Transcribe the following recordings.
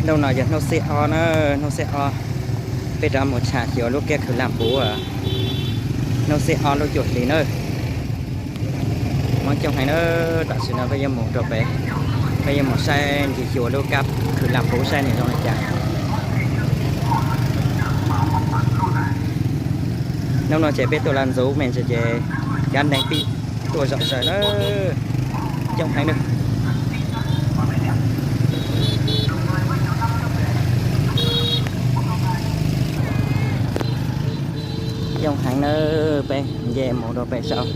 Hnub no yog hnub xiab ob na, hnub xiab ob, peb rov mus tsham xyuas lub kiab khw Laj Puv, hnub xiab ob lub cuaj hli na. Hmoob coob heev na, tam sim no peb yuav mus rau pem, peb yuav mus saib ncig xyuas lub kiab khw Laj Puv saib nws zoo li cas. Hnub no ces peb tuaj laj ntxuv me ntsis ces cov neeg pib tuaj zom zaws na, coob heev na. Coob heev na, peb nce mus rau pem saum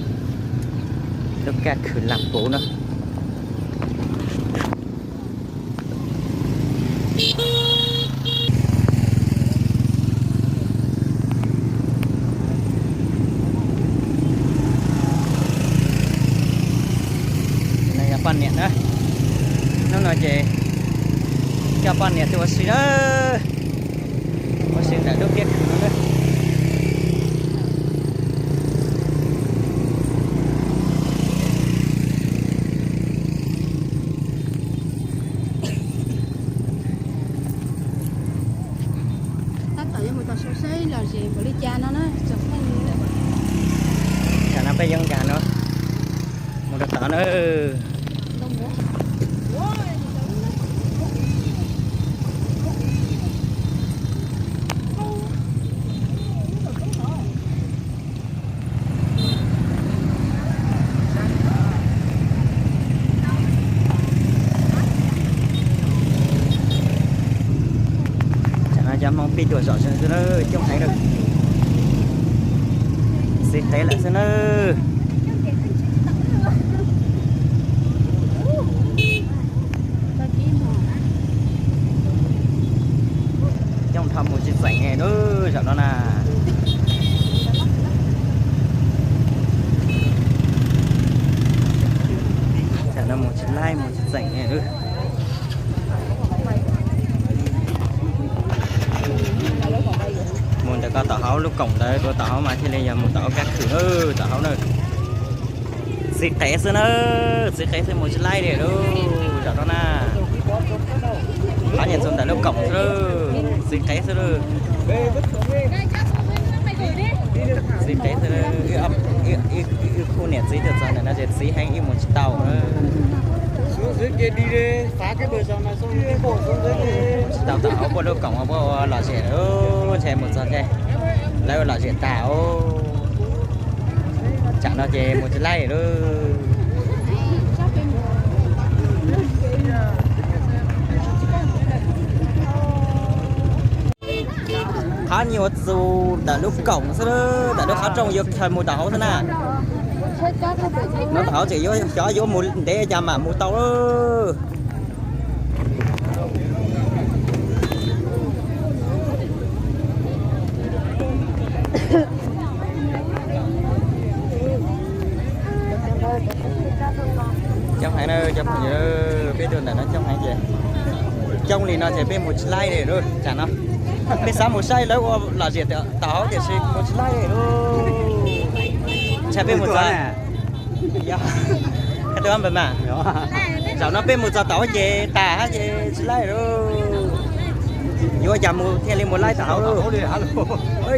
lub kiab khw Laj Puv na. Yog poj niam na, hnub no ces coj poj niam tuaj ua si na, ua si ntawm lub kiab khw no na. Tab tom yuav mus tom sau saib lom zem npaum li cas no na. Tam no peb yuav nkag no mus rau tod na. Tam no cov Hmoob pib tuaj zom zaws xwb na, coob heev na. Txiv qev lawm xwb na. Coob dhau mus tsis txeem li lub zaum no na. Tam no mus tsis laib mus tsis txeem li lub. Mus ntawm ko tom hauv lub koom ntawd, rau tom hauv mas thiaj li yog mus tom hauv kab khw na, tom hauv na. Txiv qev xwb na, txiv qev xwb mus tsis laib li lub zaum no na. Qhov niam txog ntawm lub koom xwb, txiv qev xwb lawm. Txiv qev xwb, wb khub niam txiv tuaj txog ntawm no ces txiv heev wb mus tsis tau. Tsis tau tom hauv puag lub koom puag ua lom zem, ntshe mus txog ntshe lawv ua lom zem tag os. Tsam no ces mus tsis laib lawm. Qhov nyuag txus ntawm lub koom xwb, ntawm lub qhov rooj yuav chaw mus tom hauv xwb na. Mus tom hauv ces yuav xyov yuav mus ntev cas mam mus tau lawm. Coob heev na cov phooj ywg, peb tuaj ntawm no coob heev ces, coob li no ces peb mus tsis laib li lawm tsam no. Peb xav mus saib lawv ua lom zem tom hauv tiam sis mus tsis laib li lawm. Ntshai peb mus txog, zaum no peb mus txog tom hauv ces tas hab ces tsis laib lawm. Yuav cas mus thiaj li mus laib tom hauv lawm.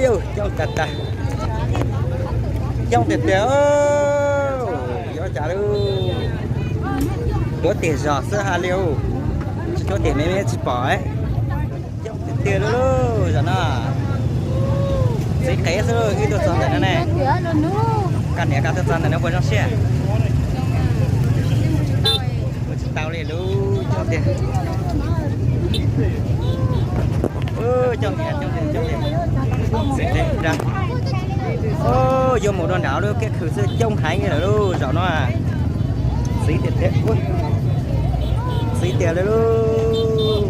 Yus coob tag tag, coob tiag tiag. Yuav cas lawm, tuav tes zog xwb hab li, tsis tuav tes me me tsis pom. Coob tiag tiag li lub zaum no. Txiv qev xwb, wb tuaj txog ntawm no ne. Koj niam koj tuaj txog ntawm no puas zoo siab? Mus tsis tau li lub, coob tiag. Coob tiag, coob tiag, coob tiag. Yuav mus rau nram lub kiab khw xwb coob heev li lawm lub zaum no. Txiv tiag tiag, txiv tiag li lub.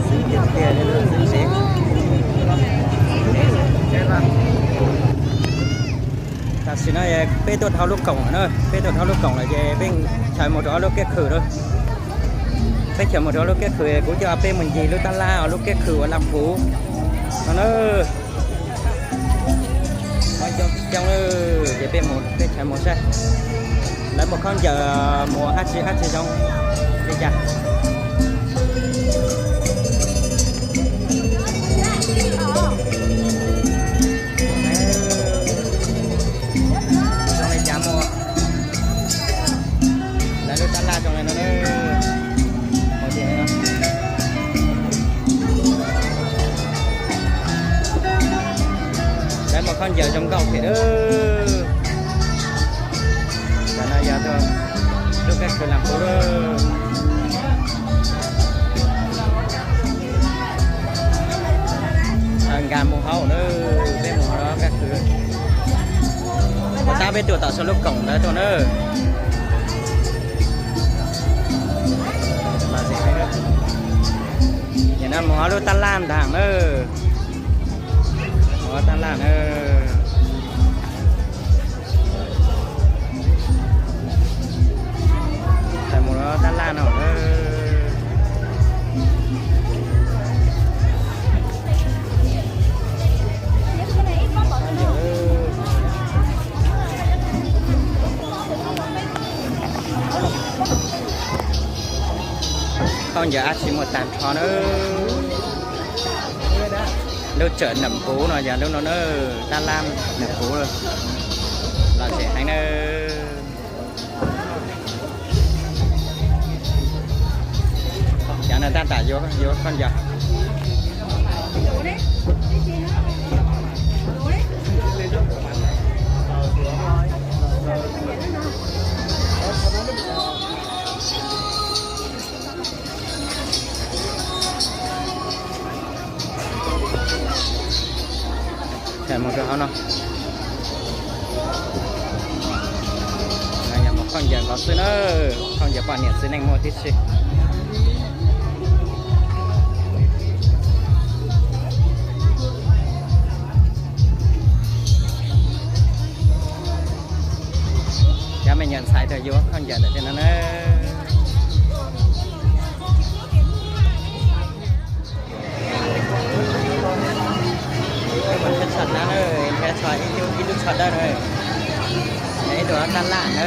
Txiv tiag tiag li lub, txiv tsev. Tam sim no peb tuaj dhau lub koom na, peb tuaj dhau lub koom lawm ces peb chaws mus rau ob lub kiab khw na. Peb chaws mus rau ob lub kiab khw, kuv coj peb mus ncig lub tab laj ob lub kiab khw uas Laj Puv no na. Coob coob ces peb mus, peb chaws mus saib. Lawv mus khaub ncaws mus qab tsi qab tsi zoo li cas? Zoo li cas mus? Lawv lub tab laj zoo li no na. Lawv mus khaub ncaws zoo nkauj thiab. Tam no yog lub kab khw Lam Pub lawm. Nkag mus hauv na, peb mus hauv kab khw. Ua tab peb tuaj tom saum lub koom ntawd tuaj na. Nim no mus hauv lub tab laj ntag na. Mus hauv tab laj na. Mus tab laj no. Khaub ncaws dab tsi muaj tag nrho na. Lub tsawm Nam Puv no yog lub no na, tab laj Nam Puv, lom zem heev na. Cov no tab tom yuav khaub ncaws. Mus rau hauv no. Yog mus khaub ncaws nkaus xwb na, khaub ncaws poj niam txiv neej muaj tib si. Cov me nyuam ntxhais tuaj yuav khaub ncaws ntawm tej no na. Ib lub tsho dawb na, ib tug tab laj na.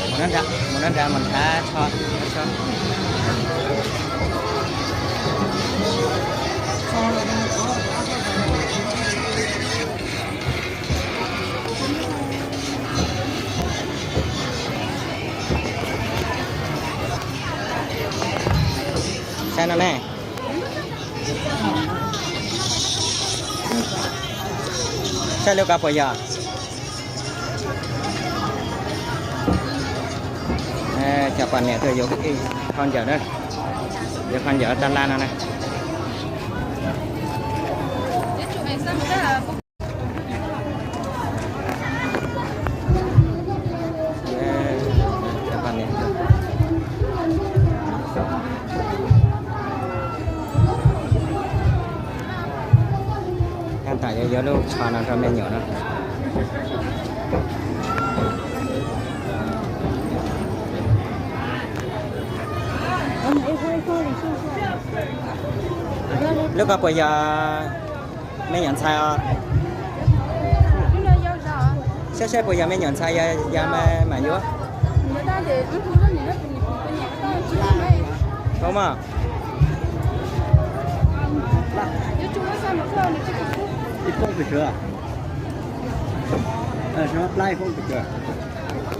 Mus nrad, mus nrad mus nrad tsho. Saib no ne. Saib lub ko puas yog? Cov poj niam tuaj yuav khaub ncaws na, yuav khaub ncaws tab laj no na. Tab tom yuav yuav lub tsho no rau me nyuam no. Lub ko puas yog me nyuam ntxhais os? Saib saib puas yog me nyuam ntxhais, yog mas mam yuav. Ov mas.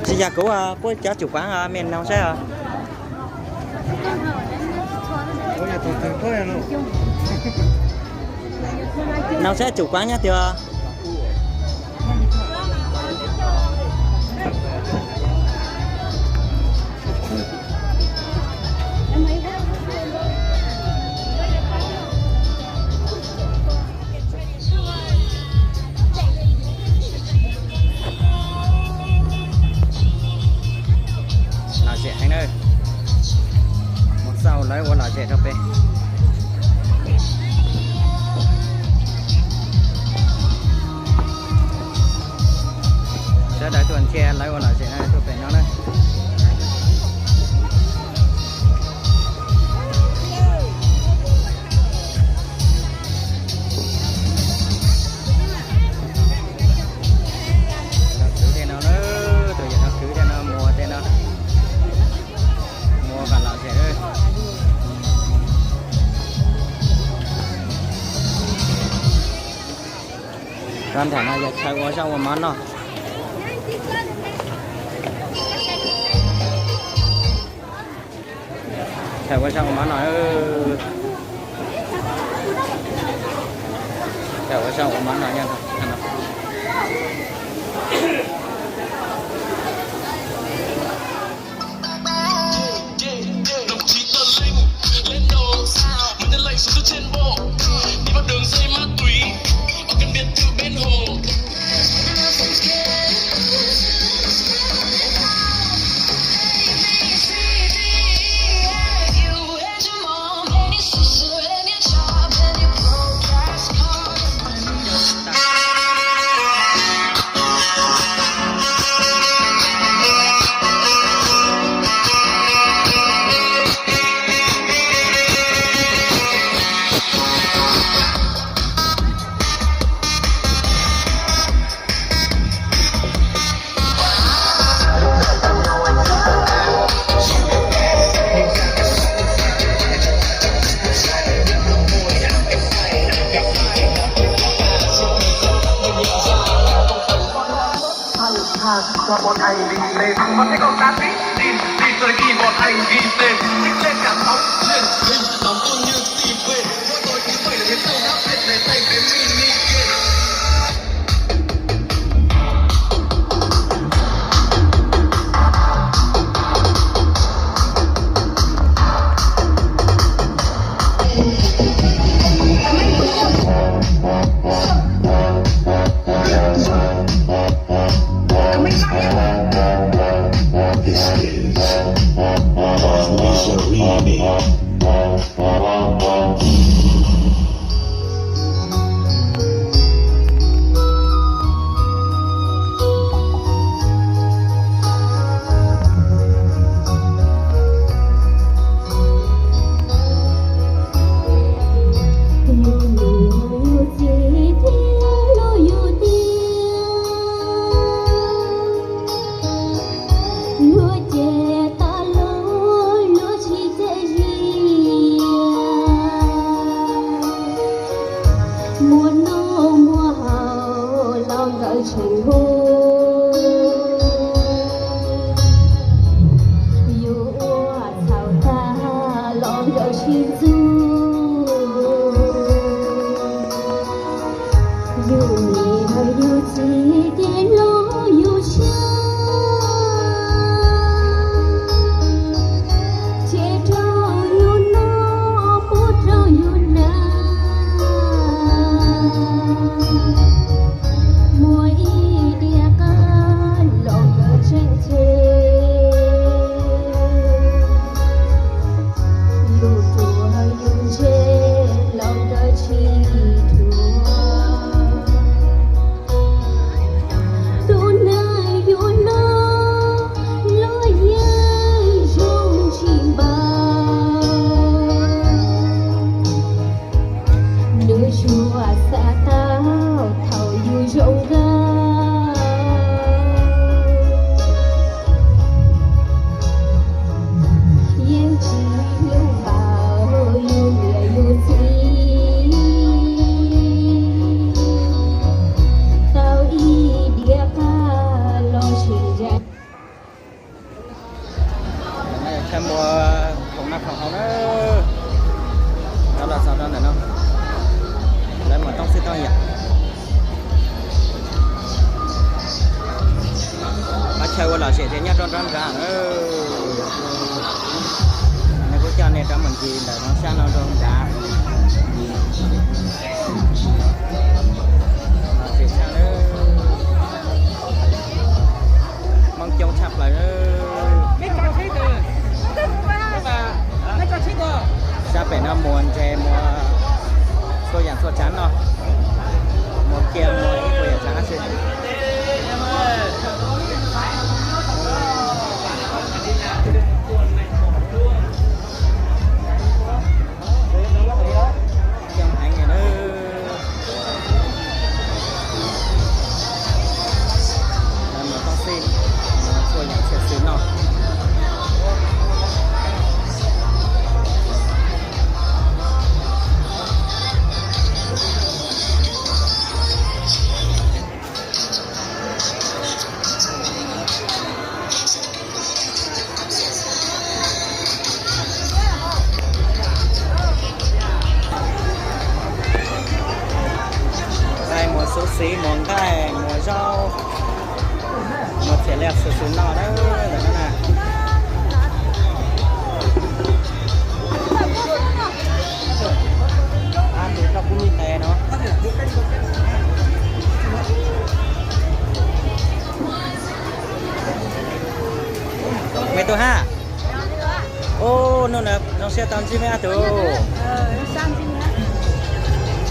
Tsis yog kuv puab cov chủ quán me noog saib os. Noog saib chủ quán nyob twg. Lom zem heev na, mus xauj lawv ua lom zem rau peb. Rau nram no yog chaw ua zaub ua mov noj. Chaw ua zaub ua mov noj. Chaw ua zaub ua mov noj nyob no. This is Misery Me. Yus niam yus txiv thiab los yus tiag, luag ces tas luag, luag tsis txawj zias. Muaj noj muaj haus los nkawd tseem hu, yus ua txhaum tag los nkawd sib ntxub. Yus niam yus txiv ces los yus siab, ces rau yus noj puas rau yus hnav. Muaj ib diav qab los nkawd tseem tseg, yus ruam yus ntse los nkawd tsis ruam. Tus neeg yus hlob los yeej zoo tsis npaum, nws tsuas xav tau thaum yus zoo nkauj, yeej tsis hlub npaum yus niam yus txiv. Tau ib diav qab los tsis ntse. Chaw muag khoom noj khoom haus na. Rov los txog rau ntawm no, lawv muag tooj xwb tooj yam. Qhov chaw ua lom zem ces nyob rau nruab nrad. Nej kuj coj nej rov mus ncig ntawm no sab no rau nrad. Lom zem tshaj, Hmoob coob tshaj plaws. Sab pem no muag ntses, muag txhua yam txhua tsav noj, muag kiag muag ib puas yam tsav dab tsi. Txiv muas nqaij, muas zaub, muas txiv liaj xwm xwm no na, ntawm no na. Ab, tus rau kuv me tes no. Me tub hab. Ub, hnub no zoo siab tau ntsib mej ab tug.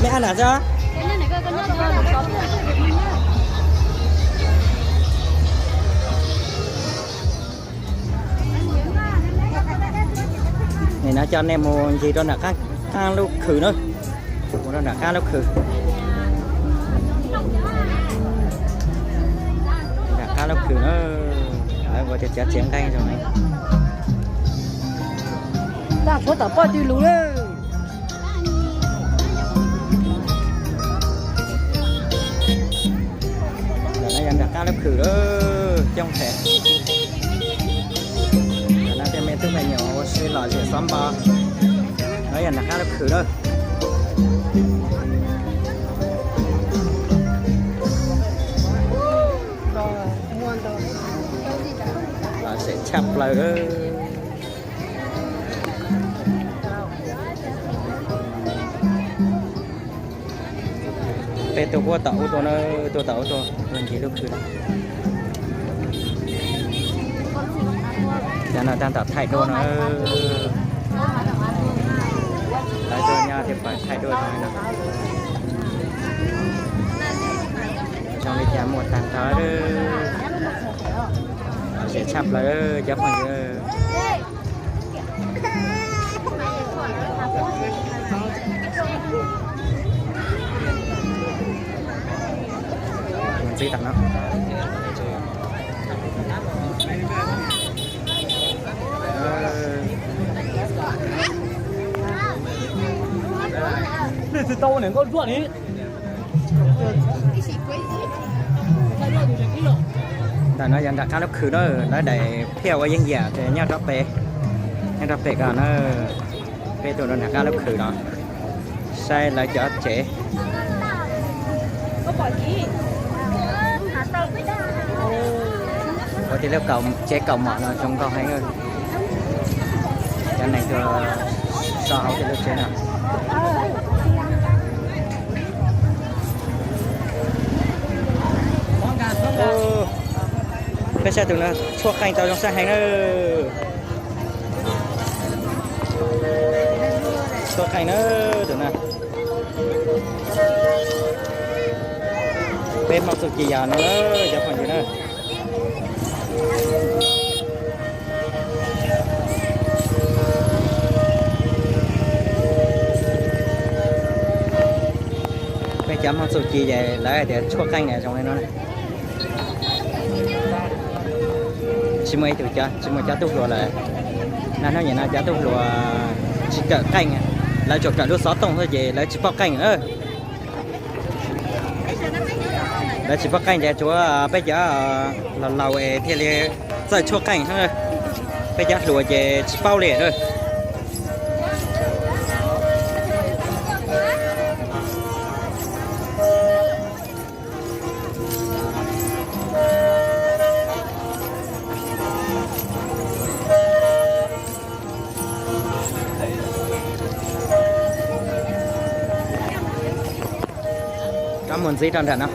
Mej ab nam xwb. Nim no coj nej mus ncig rau nram qaab lub khw na. Mus rau nram qaab lub khw. Nram qaab lub khw na. Lawv ua cov txiav nqeej zoo. Tag tshuav tom poj tw lug lawm. Ntawm no yog nram qab lub khw lawm, coob heev. Ntawm no tej me tub me nyuam ua si lom zem xov npo. No yog nram qab lub khw lawm. Lom zem tshaj plaws lawm. Peb tuaj puab tom ub tuaj na, tuaj tom ub tuaj, tuaj ncig lub khw no. Cov no taag tom thaij duab no. Lawv tuaj nyob tej pawg thaij duab zoo li no. Zoo li cas muaj taag nrho. Lom zem tshaj plaws cov phooj ywg. Ntxiv tom no. Ntawm no yog nram qab lub khw na, lawv daim phiaj ua yeeb yam ces nyob rau pem, nyob rau pem ko na. Peb tuaj rau nram qab lub khw no saib lawv cov tsev. Ua tej lub tsev kaus mom no zoo nkauj heev. Cov neeg tuaj so hauv tej lub tsev no. Peb saib tus no tshuaj qeej tau zoo sab heev na. Tshuaj qeej na tus no. Peb Hmoob txuj ci yog no na cov phooj ywg na. Peb cov Hmoob txuj ci ces lawv hais tias tshuaj qeej na zoo li no na. Tsis muaj ib tug cov, tsis muaj cov tub hluas lawm. Nag hnub nim no cov tub hluas tsis kawm qeej, lawv tsuas kawm lub xov tooj xwb ces lawv tsis paub qeej na. Lawv tsis paub qeej ces tsuav peb cov laus laus es thiaj li txawj tshuaj qeej. Peb cov hluas ces tsis paub li. Rov mus ntxiv rau nram no,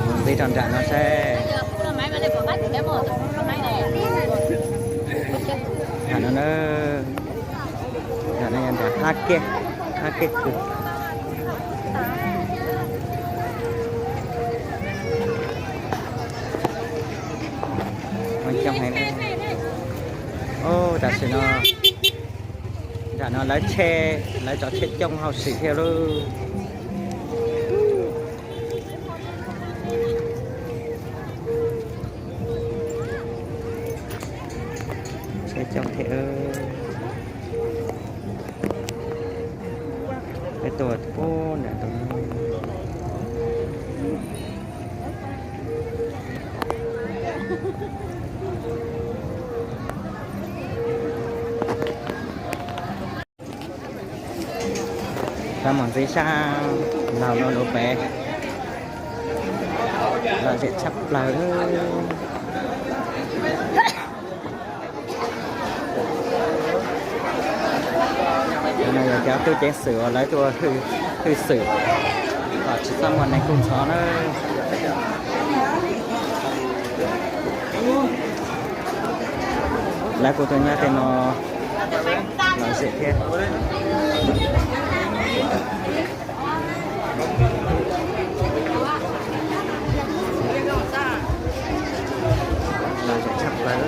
mus ntxiv rau nram no saib. Nram no na, nram no yog nram qab kiag, qab kiag khw. Coob heev. Tam sim no nram no lawv tsheb, lawv tso tsheb coob hauj sim thiab lauj. Tsheb coob thiab. Peb tuaj pub nram tus no. Rov mus ntxiv sab laug lub pem. Lom zem tshaj plaws. No yog cov tub ceev xwm uas lawv tuaj hwj xwm kom tsis txhob muaj neeg kub ntxhov na. Lawv kuj tuaj nyob tej no lom zem thiab. Lom zem tshaj plaws.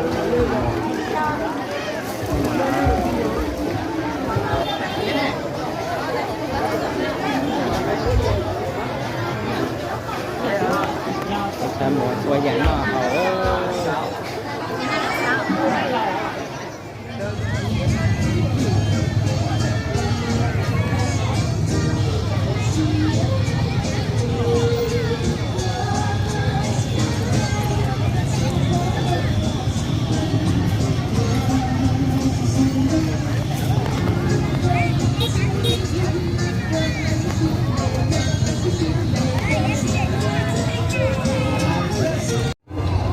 Mus ua yam noj haus.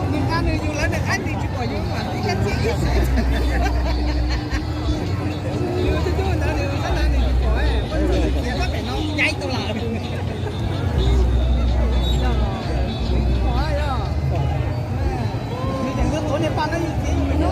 Nws nqa nws yus lawv nws qab nws tsis pom yus mam li kab txia ib xwm. Yus tub tub ntawd nws qab ntawd nws tsis pom, muaj ntxhais txiav sab pem no ncaim tau lawm. Nws tseem tuav niag paj no yus txiav yus pem no.